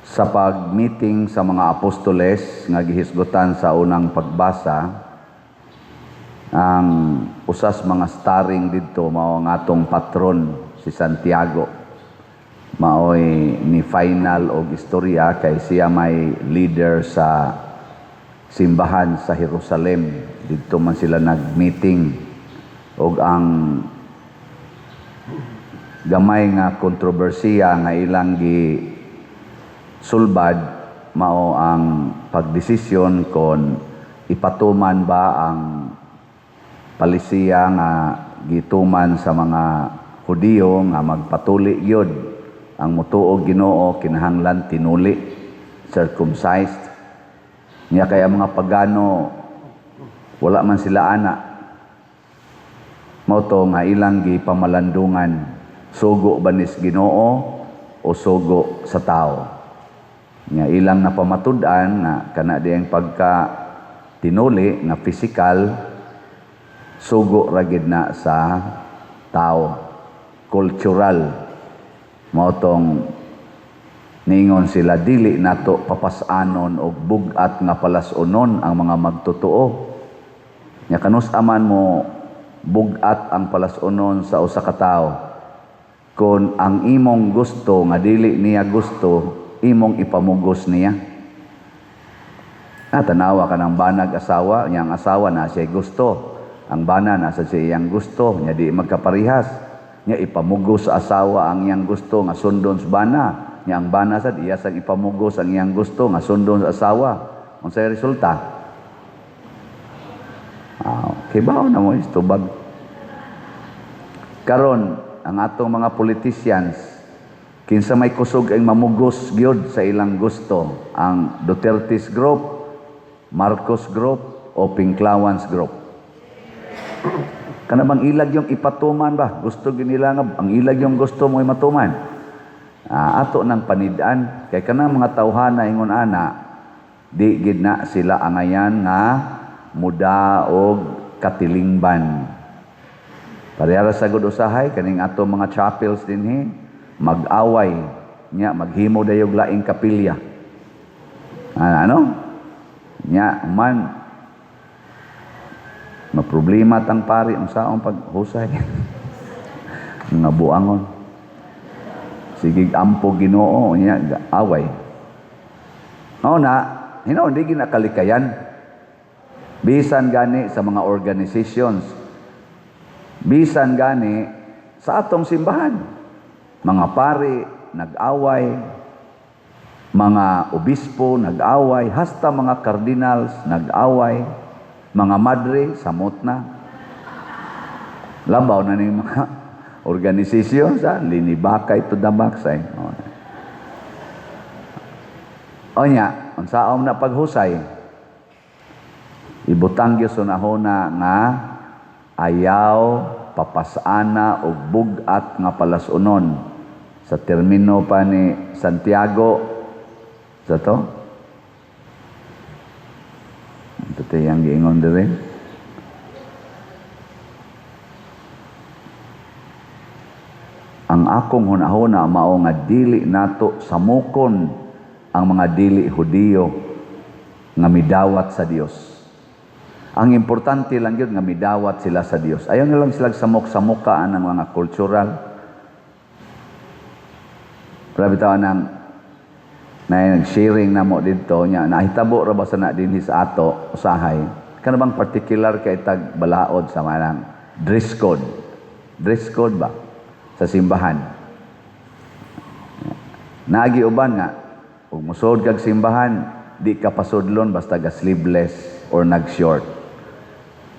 Sa pag-meeting sa mga apostoles nga gihisgutan sa unang pagbasa, ang usas mga starring didto mao ang atong patron, si Santiago. Maoy ni final og istorya kay siya may leader sa simbahan sa Jerusalem. Didto man sila nag-meeting og ang gamay nga kontrobersiya nga ilang gi sulbad mao ang pagdesisyon kon ipatuman ba ang palisiya nga gituman sa mga Hudiyo nga magpatuli gyud ang mutuo Ginoo, kinahanglan tinuli, circumcised. Nya kay ang mga pagano, wala man sila ana. Mao to nga ilang gipamalandungan, sugo ba nis Ginoo o sugo sa tao? Nga ilang napamatud-an nga kana diyang pagka tinuli nga physical, sugo ra gid na sa tao, cultural. Mao tong niingon sila, dili nato papas-anon og bug-at nga palas-unon ang mga magtotoo. Nya kanus aman mo bug-at ang palas-unon sa usa ka tawo kon ang imong gusto nga dili niya gusto, imong ipamugos niya? Ah, tanawa ka ng banag asawa, niyang asawa na siya gusto. Ang bana nasa siya iyang gusto, nya di magkaparihas. Nya ipamugos sa asawa ang iyang gusto nga sundon sa bana. Nya ang bana sad iya sang ipamugos ang iyang gusto nga sundon sa asawa. Unsay resulta? Ah, kibaw na mo istubag. Karon, ang atong mga politicians, kinsa may kusog ang mamugos gyud sa ilang gusto? Ang Duterte's group, Marcos group, o Pinklawans group? Kana bang ilag yung ipatuman ba? Gusto gyud nila nga ang ilag yung gusto mo ay matuman. Ah, ato nang panid-an kay kanang mga tawhana ingon ana, di gid na sila angayan nga muda og katilingban. Parehara sa gud usahay kaning ato mga chapels dinhi mag-away, nya maghimo dayog laing kapilya. Ah, ano? Nya man maproblema tang pari unsaon paghusay. Mga buangon. Sige, ampo Ginoo, nya away. Mao na, hinoon di ginakalikayan. Bisan gani sa mga organizations, bisan gani sa atong simbahan, mga pari nag-away, mga obispo nag-away, hasta mga cardinals nag-away, mga madre samot na. Labaw na ning mga organisasyon sa linibakay to the max ay. O nya, unsaon na paghusay? Ibutang gyud sunahona nga ayaw papasana og bug-at nga palas-unon. Sa termino pa ni Santiago sa to, ito tiyang giingon diri, ang akong hunahuna mao nga dili nato samukon ang mga dili Hudiyo nga midawat sa Dios. Ang importante lang yun nga midawat sila sa Dios. Ayaw na lang sila samok-samukaan ng mga cultural. Pero bitaw nang na nag-sharing na mo dito nya, nahitabo ra ba sa na dinhi sa ato usahay kana bang particular kay tag balaod sa manang dress code, dress code ba sa simbahan? Naagi uban nga ug mosud kag simbahan, di ka pasudlon basta ga sleeveless or nag-short.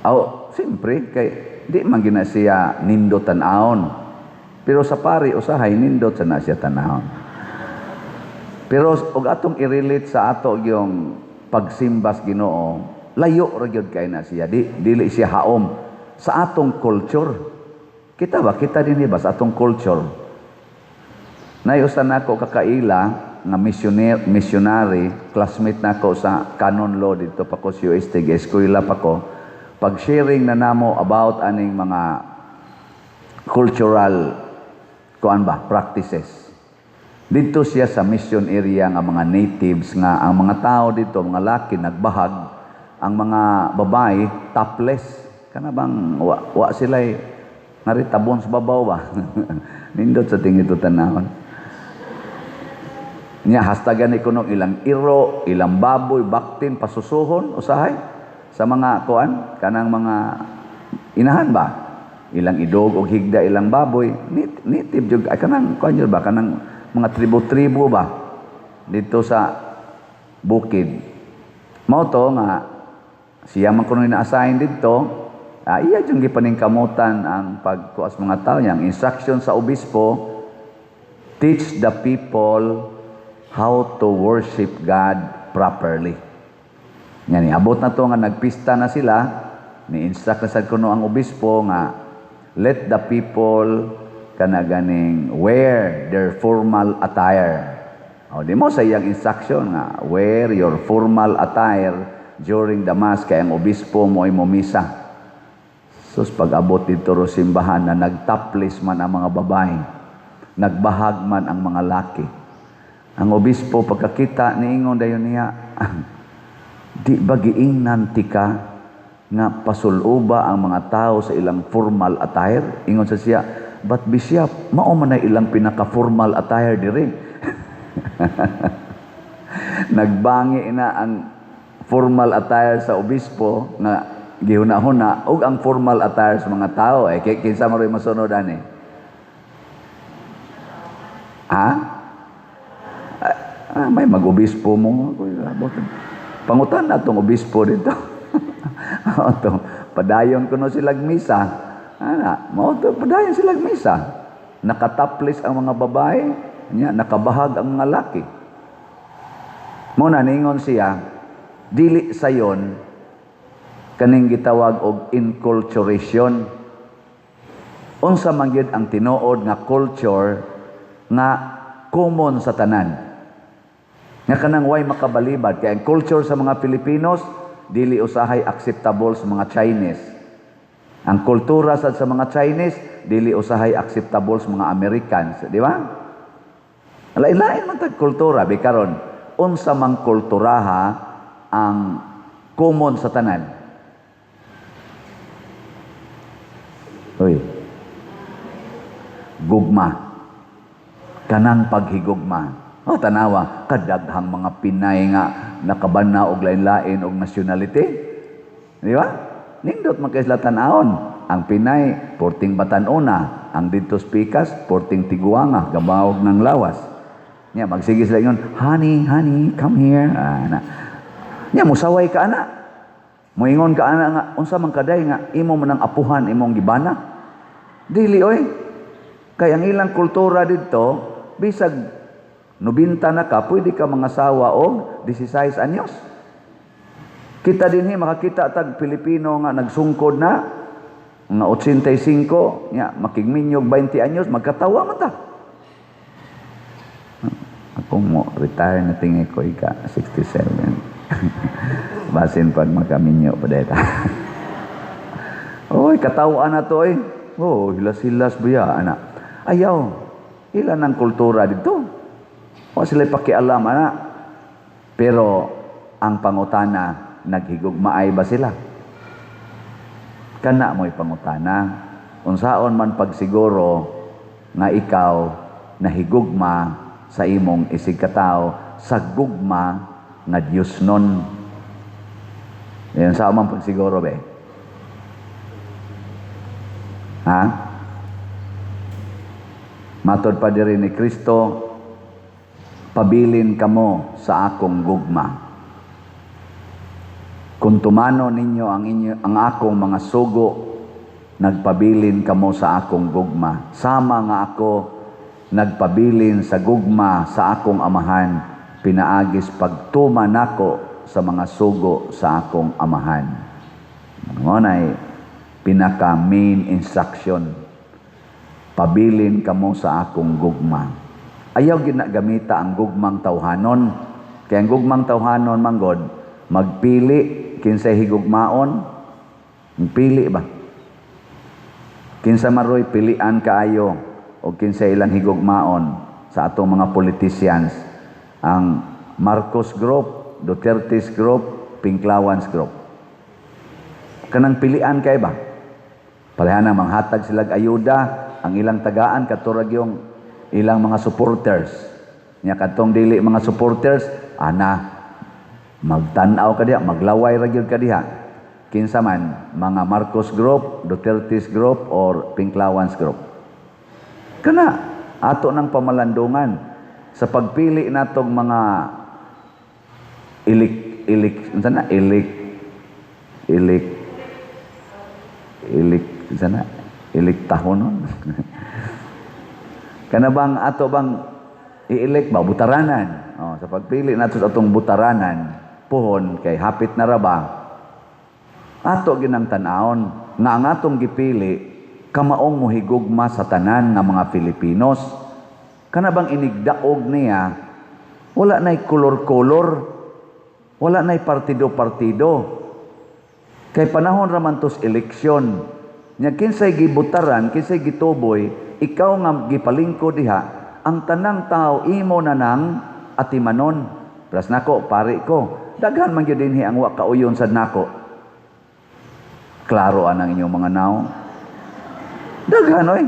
Aw, siyempre kay di man gina siya nindot tan-awon. Pero sa pari usahay nindot sa na siya tan-awon. Pero og atong i-relate sa ato yung pagsimbas Ginoo, layo ra gyud kay na siya, di dili siya haom sa atong culture. Kita ba kita dinhi ba sa atong culture? Nayusan nako kakaila nga missionary, classmate nako sa canon law dito pa ko sa UST, eskwela pa ko. Pag sharing na namo about aning mga cultural kuan ba practices. Dito siya sa mission area nga mga natives nga ang mga tao dito, mga laki nagbahag, ang mga babae topless. Kana bang wa sila ngari tabon sa babaw ba? Nindot sa tingin ito tanahon. Nya hastagan ni kuno ilang iro, ilang baboy, baktin, pasusuhon, usahay sa mga kuan, kanang mga inahan ba? Ilang idog og higda ilang baboy, native jud ay kanang kuan jud ba, kanang mga tribo-tribo ba dito sa bukid. Mao to nga siya man kuno na-assign dito, iya jud gipaningkamutan ang pagkuas mga tao niyang instruction sa obispo, teach the people how to worship God properly. Nga ni abot na to nga nagpista na sila, ni instruct na sad kuno ang obispo nga let the people kana ganing wear their formal attire. O di mo sa iyang instruction nga wear your formal attire during the Mass kay ang obispo mo ay momisa. Sus, pag-abot dito ro simbahan na nagtopless man ang mga babae, nagbahag man ang mga laki. Ang obispo pagkakita niingon dayon niya, "Di ba giingnan tika nga pasuluba ang mga tao sa ilang formal attire?" Ingon sa siya, "But bishop, mao man na ilang pinaka-formal attire dire." Nagbangi na ang formal attire sa obispo nga gihuna-huna ug ang formal attire sa mga tao, eh kinsa man ro'y masunod ani? Ha? Ah, may mag-obispo mo. Pangutan na tong obispo dito. To, padayon kuno silag misa. Ana, mao to, padayon silag misa. Nakataples ang mga babae, nya nakabahag ang mga laki. Mo na ningon siya, dili sayon kaning gitawag og inculturation. Unsa man gyud ang tinuod nga culture nga common sa tanan? Nga kanang way makabalibad kay ang culture sa mga Filipinos dili usahay acceptable sa mga Chinese. Ang kultura sad sa mga Chinese dili usahay acceptable sa mga Americans, di ba? Lain-lain man tag kultura bi karon, unsa mang kulturaha ang common sa tanan? Uy. Gugma. Kanang paghigugma. Oh, tanawa, kadaghang mga Pinay nga nakabana og lain-lain og nationality. Di ba? Nindot man kay sila tan-awon. Ang Pinay, porting batan-ona. Ang didto pikas, porting tiguanga, gabawog ng lawas. Nya, magsige sila ingon, "Honey, honey, come here." Ah, na. Nya, musaway ka ana. Moingon ka ana nga, unsa man kaday nga imo man ang apuhan imong gibana. Dili oy. Kay ang ilang kultura didto, bisag 90 na ka, pwede ka mangasawa og 16 anyos. Kita dinhi makakita tag Pilipino nga nagsungkod na nga 85 nya makigminyog 20 anyos, magkatawa man ta. Ako mo retire na tingi ko ika 67. Basin pag makaminyo pa deta. Oy, katawaan na to oy. Oh, hilas-hilas ba ana. Ayaw. Ilan ang kultura dito. O sila pakialam ana. Pero ang pangutana, naghigugmaay ba sila? Kana mo'y pangutana. Unsaon man pagsiguro nga ikaw nahigugma sa imong isigkatao sa gugma nga Dios nun? Yan sa man pagsiguro be. Ha? Matod pa diri ni Kristo, "Pabilin kamo sa akong gugma. Kung tumano ninyo ang akong mga sugo, nagpabilin kamo sa akong gugma. Sama nga ako nagpabilin sa gugma sa akong Amahan, pinaagis pagtuma nako sa mga sugo sa akong Amahan." Mao nay pinaka main instruction. Pabilin kamo sa akong gugma. Ayaw ginagamita ang gugmang tawhanon. Kaya ang gugmang tawhanon manggod, magpili kinsay higugmaon. Pili ba? Kinsa maroy pilian kaayo o kinsay ilang higugmaon. Sa atong mga politicians, ang Marcos Group, Duterte's Group, Pinklawans Group. Kanang pilian kay ba? Pareha na manghatag silag ayuda, ang ilang tagaan katurag yung ilang mga supporters. Nya kadtong dili mga supporters, ana magtan-aw ka diha, maglaway ra gyud ka diha. Kinsa man, mga Marcos Group, Duterte's Group or Pinklawans Group. Kana ato ng pamalandungan sa pagpili natong mga ilik ilik unsa na ilik ilik ilik unsa na iliktahonon. Kana bang ato bang i-elect ba butaranan? Oh, sa pagpili nato sa atong butaranan puhon kay hapit na ra ba, ato ginang tan-awon nga ang atong gipili kamaong mohigugma sa tanan nga mga Filipinos. Kana bang inigdaog niya, wala na'y kolor-kolor, wala na'y partido-partido. Kay panahon ra man tos eleksyon nya, kinsay gibutaran, kinsay gituboy, ikaw nga gipalingkod diha, ang tanang tao imo na nang atimanon. Pras nako, pari ko, daghan man gyud dinhi ang wa kauyon sad nako. Klaro anang inyong mga naong. Daghan oy.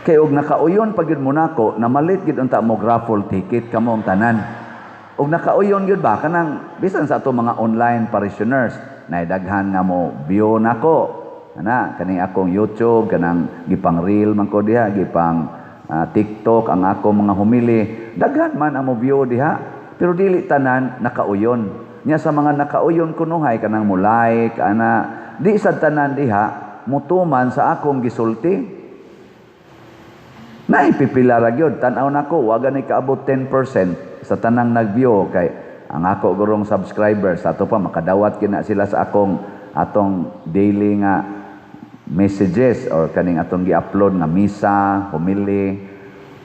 Kay og nakauyon pa gyud mo nako, namalit gyud unta mo raffle ticket kamo ang tanan. Og nakauyon gyud ba kanang bisan sa ato mga online parishioners, nay daghan nga mo view nako. Ana kaning akong YouTube, kanang gipang reel man ko diha, gipang TikTok ang ako mga homily, daghan man ang mo view diha, pero dili tanan nakauyon. Nya sa mga nakauyon kunuhay kanang mo like ana, di sad tanan diha mutuman sa akong gisulti. Naipipila ra gyud, tan-aw nako, wa gani kaabot 10% sa tanang nag-view, kay ang ako gurong subscribers ato pa makadawat kina sila sa akong atong daily nga messages or kaning atong gi-upload nga misa, homily.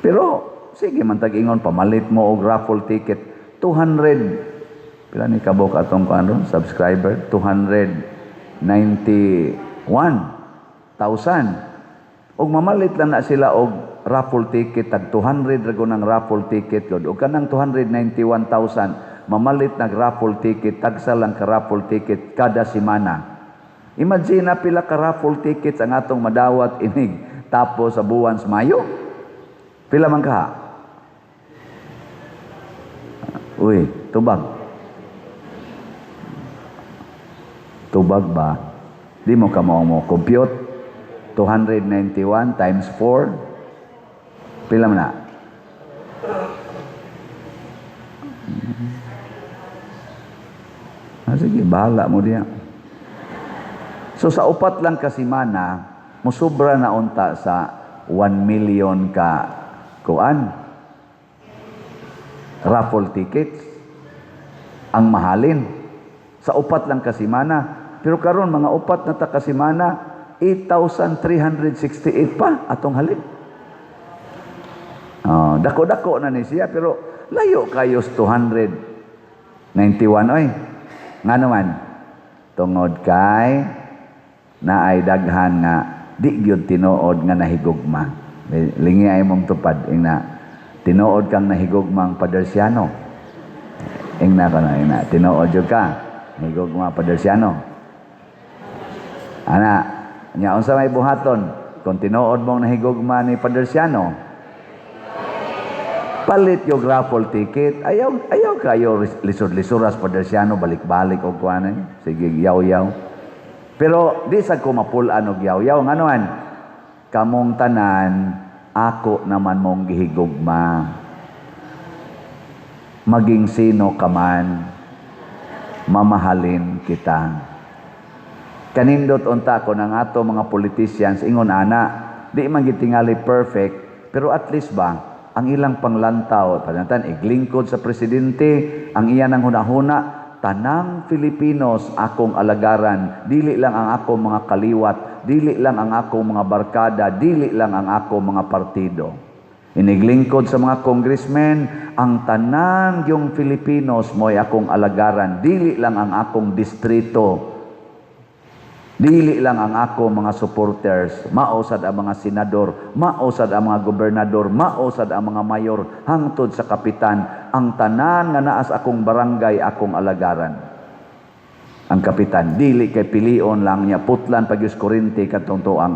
Pero sige man tag ingon pamalit mo og raffle ticket, 200 pila ni kabok atong kuan subscriber, 291,000. Og mamalit lang na sila og raffle ticket, tag 200 ra ng raffle ticket gud, og kanang 291,000 mamalit nag raffle ticket, tagsa lang ka raffle ticket kada semana. Imagine na pila ka raffle tickets ang atong madawat inig tapos sa buwan sa Mayo. Pila man ka? Uy, tubag. Tubag ba? Di mo ka mo compute 291 times 4. Pila man na? Ah, sige, bahala mo diya. So sa upat lang kasimana, musubra na unta sa 1 million ka kuan raffle tickets. Ang mahalin. Sa upat lang kasimana. Pero karon mga upat na ta kasimana, 8,368 pa atong halin. Oh, dako-dako na ni siya, pero layo kayo sa 291 oy. Nga naman, tungod kay naay daghan nga di gyud tinuod nga nahigugma. Lingi ay mong tupad ing na tinuod kang nahigugmang Padersiano. Ing na kana ing na tinuod jud ka nahigugma Padersiano. Ana, nya unsa may buhaton kung tinuod mong nahigugma ni Padersiano? Palit yung raffle ticket. Ayaw, ayaw kayo lisod-lisuras Padersiano, balik-balik og kuan eh. Sige, yaw-yaw. Pero di sa ko mapulan og yaw-yaw. Nganoan? Kamong tanan, ako naman mong gihigugma. Maging sino ka man, mamahalin kita. Kanindot unta ko ng ato mga politicians, ingon ana, di man gitingali perfect, pero at least ba, ang ilang panglantaw, panantan, iglingkod sa presidente, ang iya ng hunahuna, tanang Filipinos akong alagaran, dili lang ang akong mga kaliwat, dili lang ang akong mga barkada, dili lang ang akong mga partido. Iniglingkod sa mga congressmen, ang tanan yung Filipinos mo'y akong alagaran, dili lang ang akong distrito, Dili lang ang ako mga supporters, mao sad ang mga senador, mao sad ang mga gobernador, mao sad ang mga mayor, hangtod sa kapitan, ang tanan nga naa sa akong barangay, akong alagaran. Ang kapitan, dili kay pilion lang niya, putlan pag kuryente katong tuang.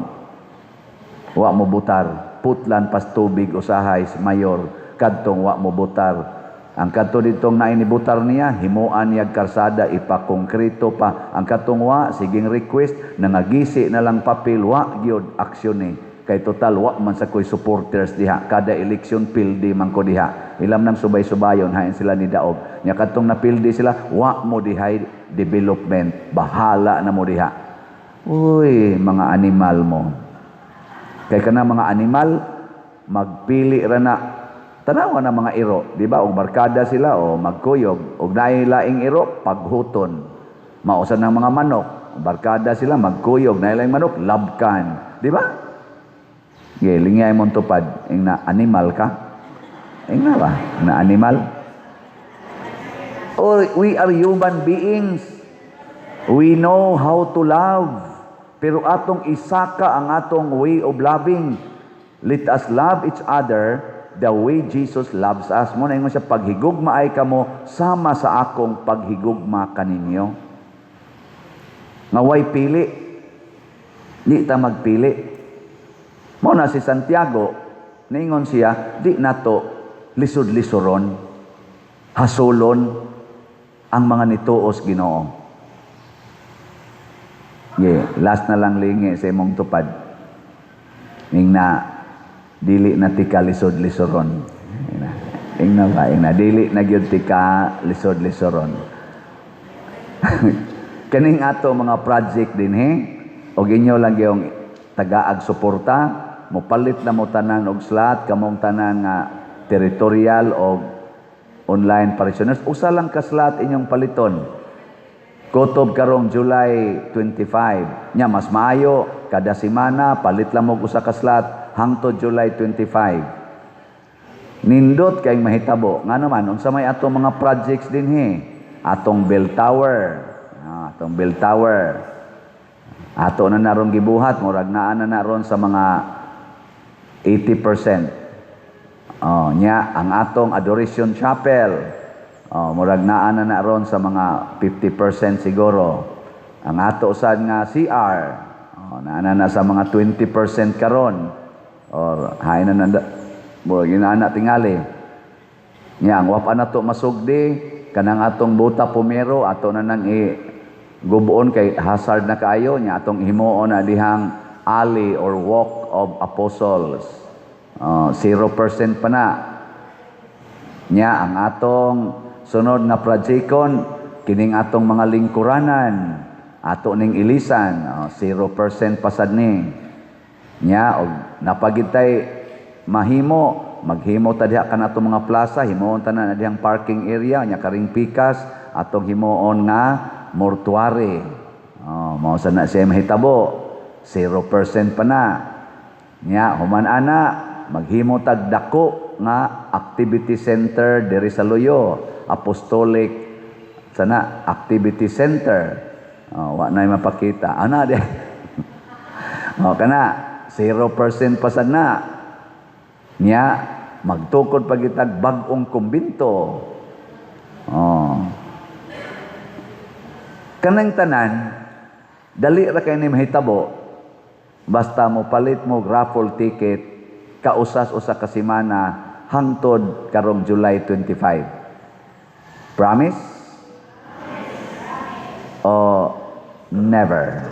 Wa mo butar, putlan pas tubig usahay si mayor, kadtong wa mo butar. Ang kadto ditong naay nibutar niya, himuan niya karsada, ipakongkrito pa. Ang katong wa, siging request, nangagisi na lang papel, wa gyud aksyon ni. Kay total, wa man sa ko'y supporters diha. Kada eleksyon, pildi man ko diha. Ilam nang subay-subayon, hain sila ni daog. Nya kadtong napildi sila, wa mo dihay development. Bahala na mo diha. Uy, mga animal mo. Kay kana mga animal, magpili ra na. Tanawa na mga iro, di ba? Og barkada sila o magkuyog, og naay laing iro, paghuton. Mao sad ng mga manok, barkada sila, magkuyog, naay laing manok, labkan. Di ba? Ge, lingay mong tupad, ing na animal ka. Ing na ba? Na animal? Or we are human beings. We know how to love. Pero atong isaka ang atong way of loving. Let us love each other the way Jesus loves us. Mo na ingon siya, "Paghigugma ay kamo sama sa akong paghigugma kaninyo." Nga way pili. Di ta magpili. Mo na si Santiago, ningon siya, di nato lisod-lisoron, hasulon ang mga nituos Ginoo. Yeah, last na lang, lingi sa imong tupad. Ing na dili na tika lisod-lisoron. Ing na ba? Ing na dili na gyud tika lisod-lisoron. Kaning ato mga project dinhi og inyo lang yung tagaag suporta, mopalit na mo tanan og slot kamong tanan nga territorial og online parishioners, usa lang ka slot inyong paliton. Kutob karong July 25. Nya mas maayo kada semana palit lang mo usa ka slot hangtod July 25. Nindot kay mahitabo. Nga naman unsa may ato mga projects dinhi? Atong bell tower. Ah, atong bell tower. Ato na naron gibuhat, murag naa na naron sa mga 80%. Oh, nya ang atong Adoration Chapel. Oh, murag naa na naron sa mga 50% siguro. Ang ato sad nga CR, oh, naa na na sa mga 20% karon. Or hain na na murag inaana tingali. Nya ang wa pa nato masugdi kanang atong buta pumero, ato na nang i gubuon kay hazard na kaayo, nya atong himuon na dihang alley or Walk of Apostles. Oh, 0% pa na. Nya ang atong sunod nga projecton, kining atong mga lingkuranan, ato ning ilisan, oh, 0% pasad ni. Nya og napagitay mahimo, maghimo ta diha kan atong mga plaza, himuon ta na dihang parking area, nya karing pikas atong himuon nga mortuary. Oh, mao sa na siya mahitabo. 0% pa na. Nya human ana maghimo tag dako nga activity center diri sa Luyo, Apostolic sana activity center. Oh, wa na mapakita. Ana di. Oh, kana 0% pa sad na. Nya magtukod pagitag bag-ong kumbinto. Oh. Kanang tanan dali ra kay ni mahitabo basta mo palit mo raffle ticket kausas usa ka semana hangtod karong July 25. Promise? O never?